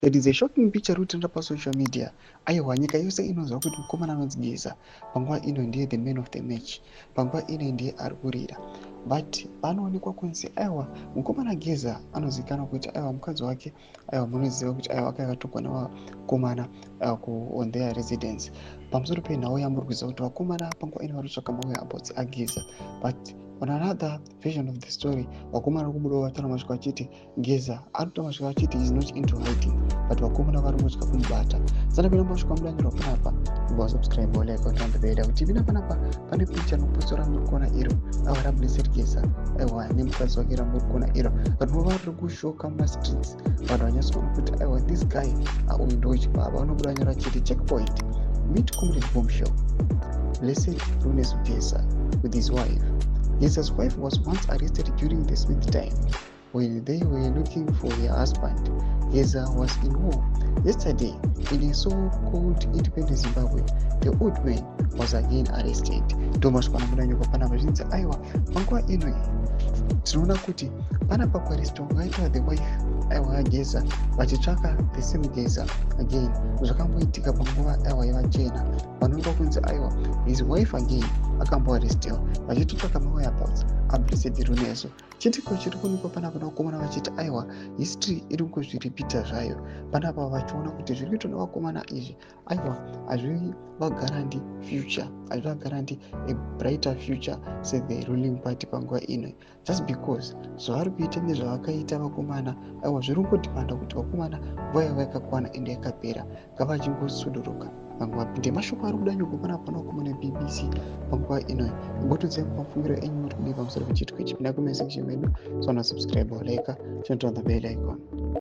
There is a shocking picture iri kutrenda pasocial media. Aiwa, nyika yose inonzwa kuti mukomana anonzi Geza panguva ino ndiye the man of the match, panguva ino ndiye ari kurira. But panoonekwa kunzi aiwa, mukomana Geza anozivikanwa kuti aiwa, mukadzi wake, aiwa, munoziva kuti aiwa, akatogwa nevakomana on their residence. Pamusoro penhau yamuri kuziva kuti vakomana panguva ino vari kutsvaka mawhereabouts aGeza, but on another version of the story, vakomana vari kubudawo vataura masviko vachiti Geza ari kuita masviko achiti is not into hiding, but vakomana vari kutya kumubata. Sanapinda masviko amudanirwa panapa, wasubscribe, like, turn the bell kuti pina panapa pane picture nopostora muri kuona iro, aiwa, raBlessed Geza, aiwa, nemukadzi wake ramuri kuona iro, rinova riri kushoka mumastreets. Vanhu vanyatsoona kuti aiwa, this guy, uyu ndochibaba. Vanobuda nyora chiti, "Checkpoint, meet Comrade Bombshell Blessed Runesu Geza with his wife. Geza's wife was once arrested during the Smith time when they were looking for her husband. Geza was in war. Yesterday, in a so-called independent Zimbabwe, the old man was again arrested." Ndomasvikana mudanyoka panapa zvinzi aiwa, panguva ino tinoona kuti panapa kuarrestwa kwakaitwa the wife, aiwa, yaGeza, vachitsvaka the same Geza again. Zvakamboitika panguva, aiwa, yevachena. Vanoonekwa kunzi aiwa, his wife again akamboarrestiwa vachitotsvaka mawhereabouts aBlessed Runeso. Chitiko chiri kuonekwa panapa navakomana vachiti aiwa, history iri kungozviripita zvayo panapa, vachiona kuti zviri kuitwa nevakomana izvi, aiwa, hazvivagaranti future, hazvivagaranti a brighter future sethe ruling party panguva ino, just because zvavari kuita nezvavakaita vakomana, aiwa, zviri kungodhimanda kuti vakomana nguva yavo yakakwana ende yakapera, ngavachingosuduruka vamwe vapinde. Mashoko ari kuda nyoko panapa panokomana BBC panguva ino. Imbotiudzai mafungiro enyu, muri kudii pamusoro pechiitiko ichi? Pinda comment section medu, so subscribe, like, turn on the bell icon.